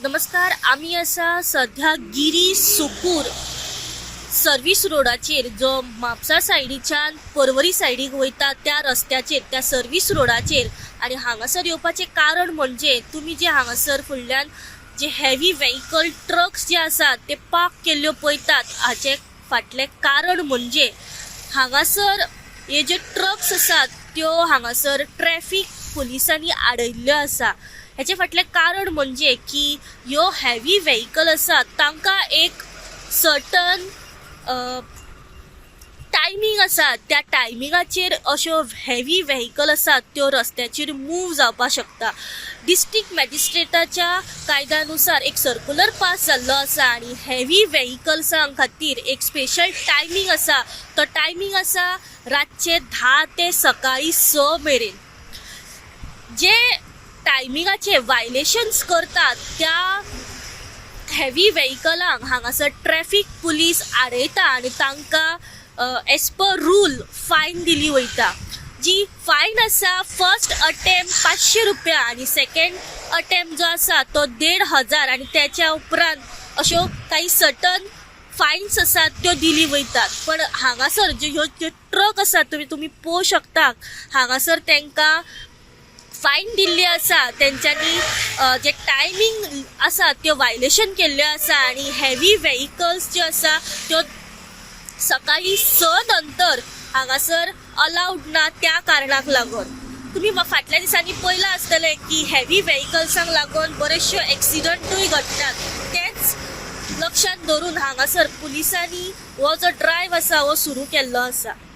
नमस्कार, आमी आसा सध्या गिरी सुकूर सर्वीस रोडाचेर, जो म्हापसा सायडीच्यान पर्वरी सायडीक वयता त्या रस्त्याचेर, त्या सर्वीस रोडाचेर. आनी हांगासर येवपाचें कारण म्हणजे तुमी जे हांगासर फुडल्यान जे हेवी व्हेकल, ट्रक्स जे आसात ते पार्क केल्ल्यो पळयतात, हाचे फाटलें कारण म्हणजे हांगासर हे जे ट्रक्स आसात त्यो हांगासर ट्रॅफीक पुलिसांनी आडयल्ल्यो आसा. हेचे फाटलें कारण म्हणजे की ह्यो हेवी व्हेकल आसात, तांकां एक सर्टन टायमींग आसा. त्या टायमिंगाचेर अश्यो हेवी व्हेकल आसात त्यो रस्त्याचेर मूव जावपाक शकता. डिस्ट्रिक्ट मॅजिस्ट्रेटाच्या कायद्यानुसार एक सर्कुलर पास जाल्लो आसा आनी हेवी व्हेकल्सां खातीर एक स्पेशल टायमींग आसा. तो टायमींग आसा रातचे 10 ते सकाळी 6 मेरेन. जे टायमिंगाचे वायलेशन्स करतात त्या हेवी व्हेकलांक हांगासर ट्रॅफीक पुलीस आडयता आनी तांकां एज पर रूल फायन दिली वयता. जी फायन आसा, फर्स्ट अटेम्प्ट 500 रुपया आनी सेकंड अटेम्प्ट जो आसा तो 1500 आनी त्याच्या उपरांत अश्यो काही सर्टन फायन्स आसात त्यो दिली वयतात. पण हांगासर ज्यो ह्यो ज्यो ट्रक आसात, तुमी पळोवंक शकता, हांगासर तांकां फायन दिल्ली आसा. तेंच्यांनी जे टायमींग आसा त्यो वायलेशन केल्ल्यो आसा आनी हेवी व्हेकल्स ज्यो आसा त्यो सकाळी 6 नंतर हांगासर अलाउड ना. त्या कारणाक लागून तुमी फाटल्या दिसांनी पळयलां आसतलें की हेवी व्हेकल्सांक लागून बरेचशे एक्सिडंटूय घडटात. तेच लक्षांत धरून हांगासर पुलिसांनी हो जो ड्रायव्ह आसा हो सुरू केल्लो आसा.